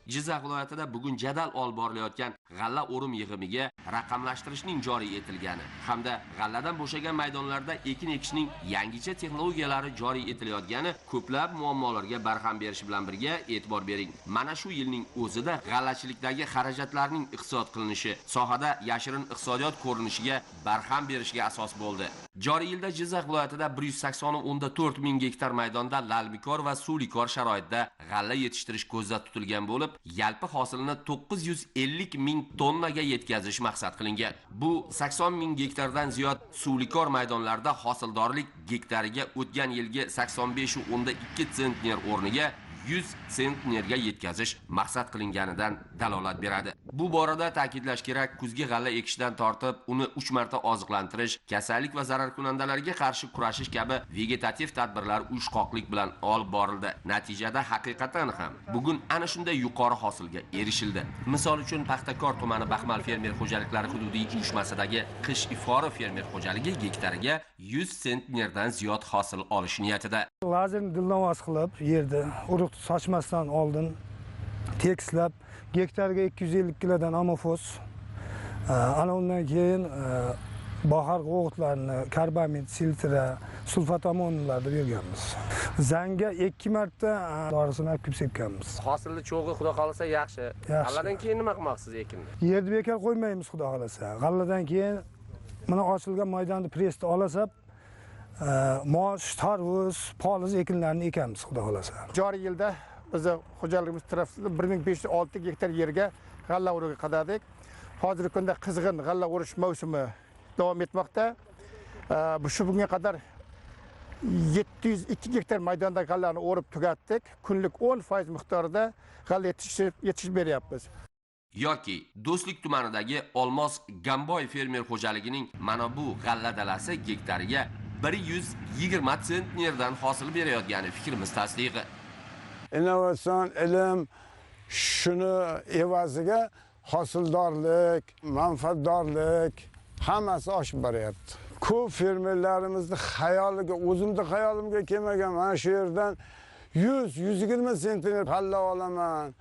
Jizzax viloyatida bugun jadal olib borilayotgan g'alla o'rim yig'imiga raqamlashtirishning joriy etilgani hamda g'alladan bo'shagan maydonlarda ekin ekishning yangicha texnologiyalari joriy etilayotgani ko'plab muammolarga barham berishi bilan birga, e'tibor bering, mana shu yilning o'zida g'allachilikdagi xarajatlarning iqtisod qilinishi sohada yashirin iqtisodiyot ko'rinishiga barham berishiga asos bo'ldi. Joriy yilda Jizzax viloyatida 180.4 ming gektar maydonda lalmikor va suvlikor sharoitda g'alla yetishtirish ko'zda tutilgan bo'lib, yalpi hosilini 950 ming tonnaga yetkazish maqsad qilingan. Bu 80 ming gektardan ziyod suvlikor maydonlarda hosildorlik gektariga o'tgan yilgi 85.2 sentner o'rniga 100 sentnerga yetkazish maqsad qilinganidan dalolat beradi. Bu borada ta'kidlash kerak, kuzgi g'alla ekishdan tortib uni 3 marta oziqlantirish, kasallik va zararkunandalarga qarshi kurashish kabi vegetativ tadbirlar uyushqoqlik bilan olib borildi. Natijada haqiqatan ham bugun ana shunday yuqori hosilga erishildi. Misol uchun, Paxtakor tumani Baxmal fermer xo'jaliklari hududiy uyushmasidagi Qish ifori fermer xo'jaligi gektariga 100 sentnerdan ziyod hosil olish niyatida. Lazerni dilnavoz qilib yerda urug' sochmasdan oldin tekislab gektarga 250 kilodan amofos, ana undan keyin bahorgi o'g'itlarni, karbamid, siltra, sulfat ammonlarni berganmiz. Zangga 2 marta dorisini olib kelib sepganmiz. Hosilni cho'g'i xudo xolasa yaxshi. G'alladan keyin nima qilmoqsiz ekinni? Yerni bekor qo'ymaymiz xudo xolasa. G'alladan keyin mana ochilgan maydonni pressda olasab, mosh, tarvuz, poliz ekinlarini ekamiz xudo xolasa. Joriy yilda biz xo'jaligimiz tarafida 1506 gektar yerga g'alla o'rigi qadadik. Hozirgi kunda qizg'in g'alla o'rish mavsumi davom etmoqda. Shu bunga qadar 702 gektar maydonda g'allani o'rib tugatdik. Kunlik 10% miqdorida g'alla yetishtirib beryapmiz. Yoki Do'stlik tumanidagi Olmos Gamboy fermer xo'jaligining mana bu g'alla dalasi gektariga 120 sentnerdan hosil berayotgani fikrimiz tasdig'i. Innovatsion ilm shuni evaziga hosildorlik, manfaatdorlik hammasi oshib boryapti. Ko'p fermerlarimizni xayoliga, o'zimni xayolimga kelmagan, mana shu yerdan 100-120 sentner g'alla olaman,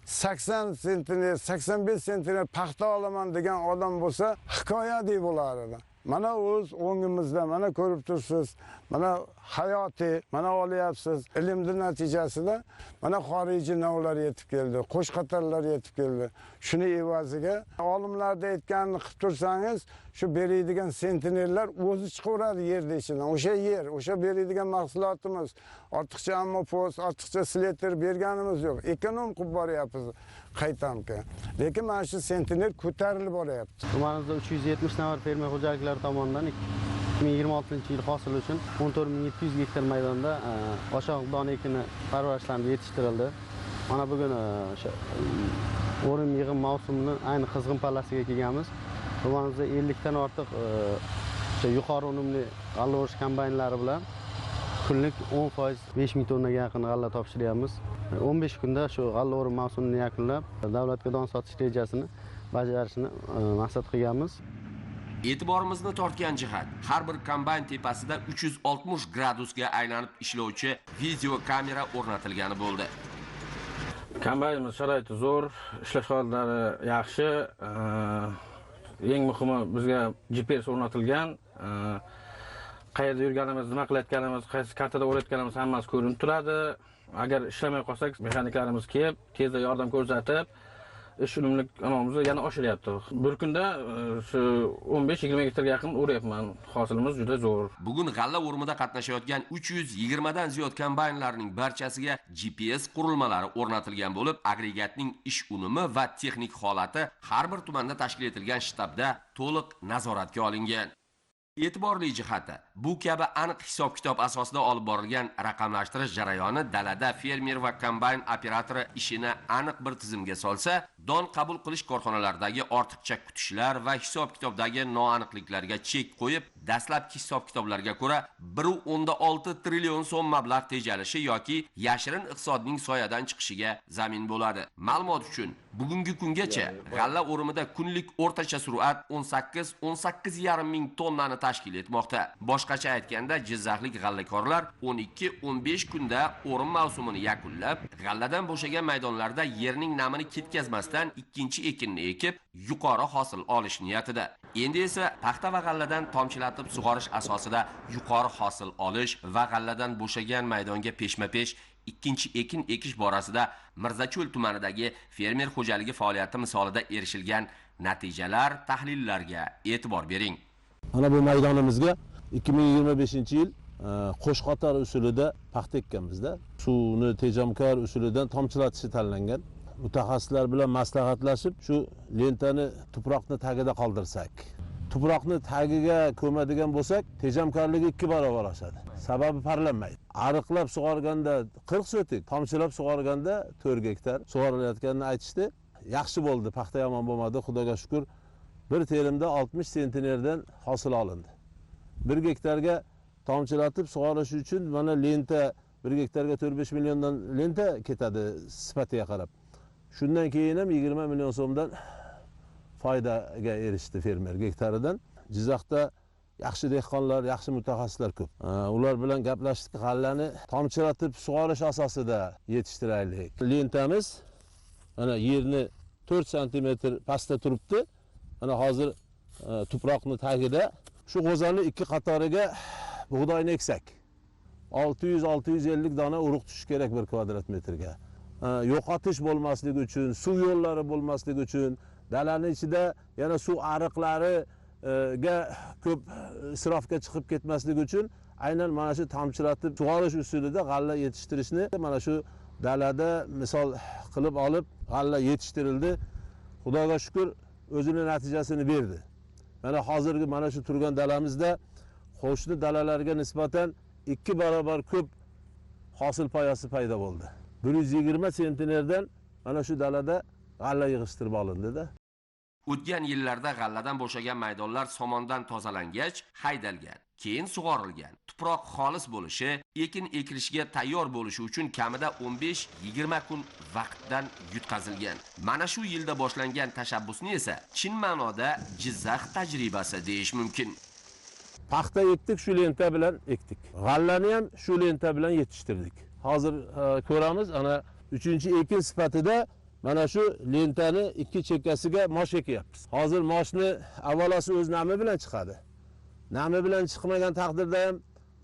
80 sentner, 85 sentner paxta olaman degan odam bo'lsa, hikoyadek bo'lar edi. Mana o'z o'ngimizda, mana ko'rib tursiz, mana hayotiy, mana olyapsiz. Ilmning natijasida mana xorijiy navlar yetib keldi, qo'shqatarlar yetib keldi. Shuni evaziga olimlarda aytganini qilib tursangiz, shu beradigan sentnerlar o'zi chiqaveradi yerda ichidan. O'sha yer, o'sha beradigan mahsulotimiz, ortiqcha ammofos, ortiqcha sleter berganimiz yo'q. Ekonom qilib boryapmiz qaytamki. Lekin mana shu sentner ko'tarilib boryapti. Tumanimizda 370 nafar fermer xo'jaliklari tomonidan 2026-yil hosil uchun 14700 gektar maydonda oshoq don ekini parvarishlanib yetishtirildi. Mana bugun o'sha o'rim yig'im mavsumini ayni qizg'in pallasiga kelganmiz. Tumanimizda 50 dan ortiq o'sha yuqori unumli g'alla o'rish kombaynlari bilan kunlik 10% 5000 tonnaga yaqin g'alla topshiryapmiz. 15 kunda shu g'alla o'rim mavsumini yakunlab, davlatga don sotish rejasini bajarishni maqsad qilganmiz. E'tiborimizni tortgan jihat, har bir kombayn tepasida 360 gradusga aylanib ishlovchi video kamera o'rnatilgani bo'ldi. Kombaynimiz sharoiti zo'r, ishlash holatlari yaxshi. Eng muhimi bizga GPS o'rnatilgan. Qayerda yurganimiz, nima qilayotganimiz, qaysi kartada o'rayotganimiz hammasi ko'rinib turadi. Agar ishlamay qolsak, mexaniklarimiz kelib, tezda yordam ko'rsatib, ish unumli anamizni yana oshiryapti. Bir kunda shu 15-20 gektarga yaqin o'ryapman. Hosilimiz juda zo'r. Bugun g'alla o'rimida qatnashayotgan 320 dan ziyod kombaynlarning barchasiga GPS qurilmalari o'rnatilgan bo'lib, agregatning ish unumi va texnik holati har bir tumanda tashkil etilgan shtabda to'liq nazoratga olingan. E'tiborli jihati, bu kabi aniq hisob-kitob asosida olib borilgan raqamlashtirish jarayoni dalada fermer va kombayn operatori ishini aniq bir tizimga solsa, don qabul qilish korxonalaridagi ortiqcha kutishlar va hisob-kitobdagi noaniqliklarga chek qo'yib, Dastlabki hisob-kitoblarga ko'ra 1.6 trillion so'm mablag' tejalishi yoki yashirin iqtisodning soyadan chiqishiga zamin bo'ladi. Ma'lumot uchun, bugungi kungacha g'alla o'rimida kunlik o'rtacha sur'at 18-18,5 ming tonnani tashkil etmoqda. Boshqacha aytganda, jizzaxlik g'allakorlar 12-15 kunda o'rim mavsumini yakunlab, g'alladan bo'shagan maydonlarda yerning namini ketkazmasdan ikkinchi ekinni ekib, yuqori hosil olish niyatida. Endi esa paxta va g'alladan tomchilatib sug'orish asosida yuqori hosil olish va g'alladan bo'shagan maydonga peshma-pesh ikkinchi ekin ekish borasida Mirzacho'l tumanidagi fermer xo'jaligi faoliyati misolida erishilgan natijalar, tahlillarga e'tibor bering. Mana bu maydonimizga 2025-yil qo'shqator usulida paxta ekkanmizda. Suvni tejamkor usulidan tomchilatishni tanlangan. Mutaxassislar bilan maslahatlashib, shu lentani tuproqni tagida qoldirsak, tuproqni tagiga ko'madigan bo'lsak, tejamkorligi 2 barobar oshadi. Sababi parlanmaydi. Ariqlab sug'organda 40 sotik, tomchilab sug'organda 4 gektar sug'orilayotganini aytishdi. Yaxshi bo'ldi, paxta yomon bo'lmadi, Xudoga shukr. Bir terimda 60 sentnerdan hosil olindi. 1 gektarga tomchilatib sug'orish uchun mana lenta 1 gektarga 4-5 milliondan lenta ketadi sifatiga qarab. Shundan keyin ham 20 million so'mdan foydaga erishdi fermer gektaridan. Jizzaxda yaxshi dehqonlar, yaxshi mutaxassislar ko'p. Ular bilan gaplashdik, g'allani tomchilatib sug'orish asosida yetishtiraylik. Lentamiz mana yerni 4 santimetr pastda turibdi. Mana hozir tuproqni tagida shu g'o'zani 2 qatoriga bug'doyni eksak, 600-650 dona urug' tushishi kerak 1 kvadrat metrga. Yo'qotish bo'lmasligi uchun, suv yo'llari bo'lmasligi uchun, dalaning ichida yana suv ariqlariga ko'p isrofga chiqib ketmasligi uchun aynan mana shu tomchilatib sug'orish usulida g'alla yetishtirishni mana shu dalada misol qilib olib g'alla yetishtirildi. Xudoga shukr, o'zini natijasini berdi. Mana hozirgi mana shu turgan dalamizda qo'shni dalalarga nisbatan 2 barobar ko'p hosil poyasi paydo bo'ldi. 120 sentnerdan mana shu dalada g'alla yig'ishtirib olindi-da. O'tgan yillarda g'alladan bo'shagan maydonlar somondan tozalangach, haydalgan, keyin sug'orilgan. Tuproq xolis bo'lishi, ekin ekilishga tayyor bo'lishi uchun kamida 15-20 kun vaqtdan yutqazilgan. Mana shu yilda boshlangan tashabbusni esa chin ma'noda Jizzax tajribasi deyish mumkin. Paxta ekdik, shu lenta bilan ekdik. G'allani ham shu lenta bilan yetishtirdik. Hozir ko'ramiz, ana 3-ekin sifatida mana shu lentani 2 chekkasiga mosh ekyapmiz. Hozir moshni avvalosi o'z nami bilan chiqadi. Nami bilan chiqmagan taqdirda ham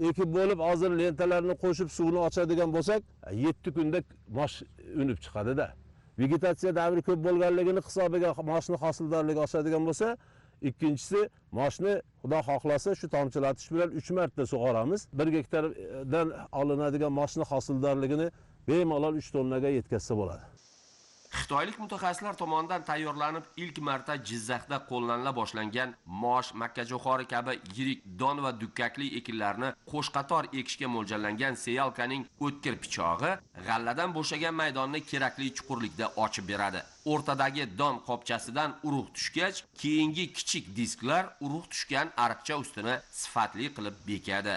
ekib bo'lib, hozir lentalarni qo'shib suvni ochadigan bo'lsak, 7 kunda mosh unib chiqadi-da. Vegetatsiya davri ko'p bo'lganligini hisobiga moshni hosildorligi oshadigan bo'lsa, ikkinchisi moshni Xudo xohlasa shu tomchilatish bilan 3 marta sug'oramiz. 1 gektardan olinadigan moshni hosildorligini bemalol 3 tonnaga yetkazsa bo'ladi. Xitoylik mutaxassislar tomonidan tayyorlanib ilk marta Jizzaxda qo'llanila boshlangan mosh, makkajo'xori kabi yirik don va dukkakli ekinlarni qo'shqator ekishga mo'ljallangan seyalkaning o'tkir pichog'i g'alladan bo'shagan maydonni kerakli chuqurlikda ochib beradi. O'rtadagi don qopchasidan urug' tushgach, keyingi kichik disklar urug' tushgan ariqcha ustini sifatli qilib bekadi.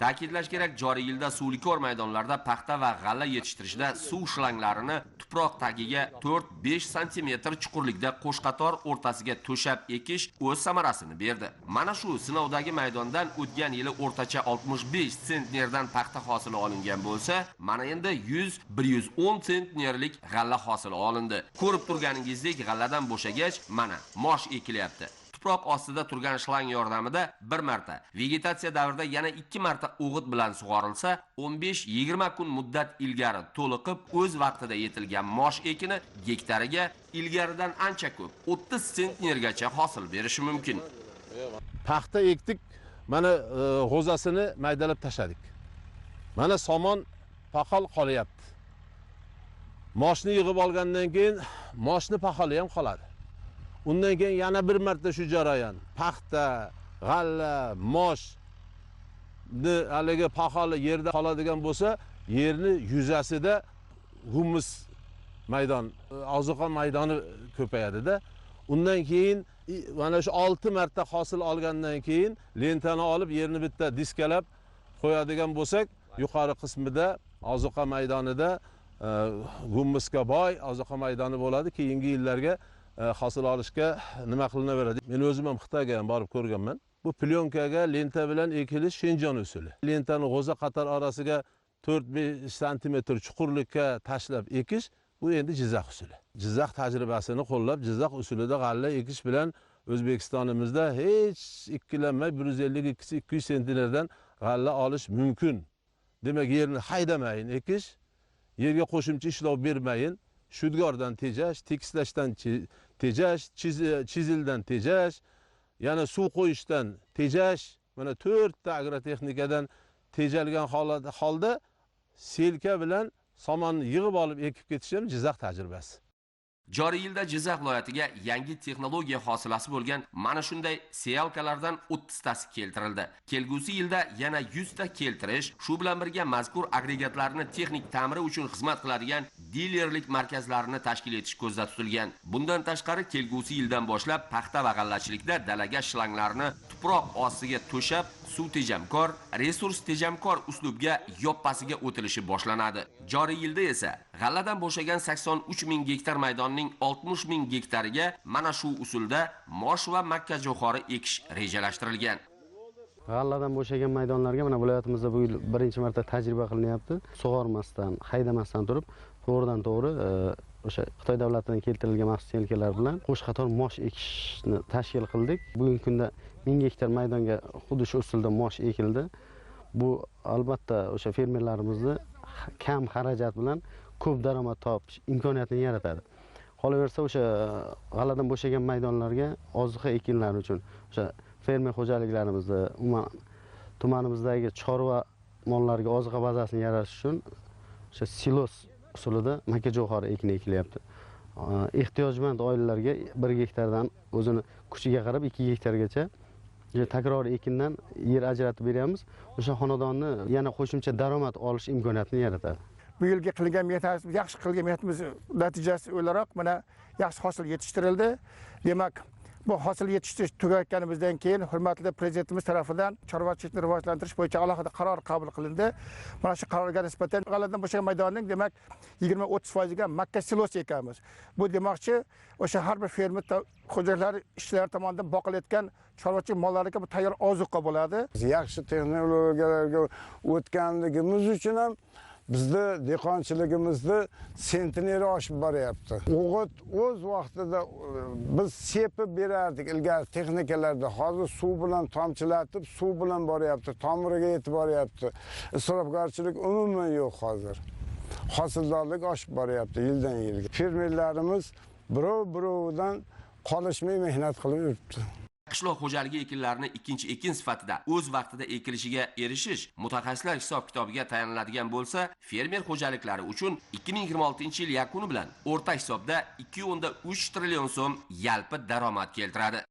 Ta'kidlash kerak, joriy yilda suvlikor maydonlarda paxta va g'alla yetishtirishda suv shlanglarini tuproq tagiga 4-5 santimetr chuqurlikda qo'shqator o'rtasiga to'shab ekish o'z samarasini berdi. Mana shu sinovdagi maydondan o'tgan yili o'rtacha 65 sentnerdan paxta hosili olingan bo'lsa, mana endi 100-110 sentnerlik g'alla hosili olindi. Ko'rib turganingizdek, g'alladan bo'shagach, mana mosh ekilyapti. Tuproq ostida turgan shlang yordamida bir marta, vegetatsiya davrida yana 2 marta o'g'it bilan sug'orilsa, 15-20 kun muddat ilgari to'liqib o'z vaqtida yetilgan mosh ekini gektariga ilgaridan ancha ko'p, 30 sentnergacha hosil berishi mumkin. Paxta ekdik, mana g'o'zasini maydalab tashladik. Mana somon paqal qolyapti. Moshni yig'ib olgandan keyin moshni paqali ham qoladi. Undan keyin yana bir marta shu jarayon, paxta, g'alla, moshni haligi paqali yerda qoladigan bo'lsa, yerni yuzasida humus maydon, oziqa maydoni ko'payadi-da. Undan keyin Mana shu 6 marta hosil olgandan keyin lentani olib yerni bitta diskalab qo'yadigan bo'lsak, yuqori qismida ozuqa maydonida gumusga boy ozuqa maydoni bo'ladi. Keyingi yillarga hosil olishga nima qilinaveradi. Men o'zim ham Xitoyga ham borib ko'rganman. Bu plyonkaga lenta bilan ekilish Shenjon usuli. Lentani g'o'za qator orasiga 4-5 santimetr chuqurlikka tashlab ekish, bu endi Jizzax usuli. Jizzax tajribasini qo'llab, Jizzax usulida g'alla ekish bilan O'zbekistonimizda hech ikkilanmay 150-200 sentnerdan g'alla olish mumkin. Demak, yerni haydamayin ekish, yerga qo'shimcha ishlov bermayin, shudgordan tejash, tekislashdan tejash, chizildan tejash, yana suv qo'yishdan tejash, mana 4 ta agrotexnikadan tejalgan holda selka bilan somonni yig'ib olib ekib ketish ham Jizzax tajribasi. Joriy yilda Jizzax viloyatiga yangi texnologiya hosilasi bo'lgan mana shunday seyalkalardan 30 tasi keltirildi. Kelgusi yilda yana 100 ta keltirish, shu bilan birga mazkur agregatlarni texnik ta'miri uchun xizmat qiladigan dilerlik markazlarini tashkil etish ko'zda tutilgan. Bundan tashqari kelgusi yildan boshlab paxta va g'allachilikda dalaga shlanglarni tuproq ostiga to'shab, suv tejamkor, resurs tejamkor uslubga yoppasiga o'tilishi boshlanadi. Joriy yilda esa g'alladan bo'shagan 83 ming gektar maydonning 60 ming gektariga mana shu usulda mosh va makka jo'xori ekish rejalashtirilgan. G'alladan bo'shagan maydonlarga mana viloyatimizda bu yil birinchi marta tajriba qilinyapti. Sug'ormasdan, haydamasdan turib, to'g'ridan to'g'ri o'sha Xitoy davlatidan keltirilgan maxsus selkalar bilan qo'sh qator mosh ekishni tashkil qildik. Bugungi kunda 1000 gektar maydonga xuddi shu usulda mosh ekildi. Bu albatta o'sha fermerlarimizni kam xarajat bilan ko'p daromad topish imkoniyatini yaratadi. Qolaversa o'sha g'alladan bo'shagan maydonlarga oziqa ekinlari uchun o'sha fermer xo'jaliklarimizni, umuman tumanimizdagi chorva mollariga oziqa bazasini yaratish uchun o'sha silos usulida makka jo'xori ekini ekilyapti. Ehtiyojmand oilalarga 1 gektardan o'zini kuchiga qarab 2 gektargacha takror ekindan yer ajratib beramiz. O'sha xonadonni yana qo'shimcha daromad olish imkoniyatini yaratadi. Bu yilgi qilgan mehnatimiz, yaxshi qilgan mehnatimiz natijasi o'laroq mana yaxshi hosil yetishtirildi. Demak, bu hosil yetishtirish tugatganimizdan keyin hurmatli prezidentimiz tarafidan chorvachilikni rivojlantirish bo'yicha alohida qaror qabul qilindi. Mana shu qarorga nisbatan g'alladan bo'shagan maydonning demak 20-30% ga makka silosi ekamiz. Bu demoqchi, o'sha har bir fermer xo'jaliklari ishchilari tomonidan boqilayotgan chorvachilik mollariga bu tayyor ozuqa bo'ladi. Yaxshi texnologiyalarga o'tganligimiz uchun ham bizda dehqonchiligimizni sentneri oshib boryapti. O'g'it o'z vaqtida biz sepib berardik ilgari texnikalarda, hozir suv bilan tomchilatib, suv bilan boryapti, tomiriga yetib boryapti. Isrofgarchilik umuman yo'q hozir. Hosildorlik oshib boryapti yildan yilga. Fermerlarimiz birov-birovidan qolishmay mehnat qilib yuribdi. Qishloq xo'jaligi ekinlarini ikkinchi ekin sifatida o'z vaqtida ekilishiga erishish mutaxassislar hisob-kitobiga tayaniladigan bo'lsa, fermer xo'jaliklari uchun 2026-yil yakuni bilan o'rta hisobda 2.3 trillion so'm yalpi daromad keltiradi.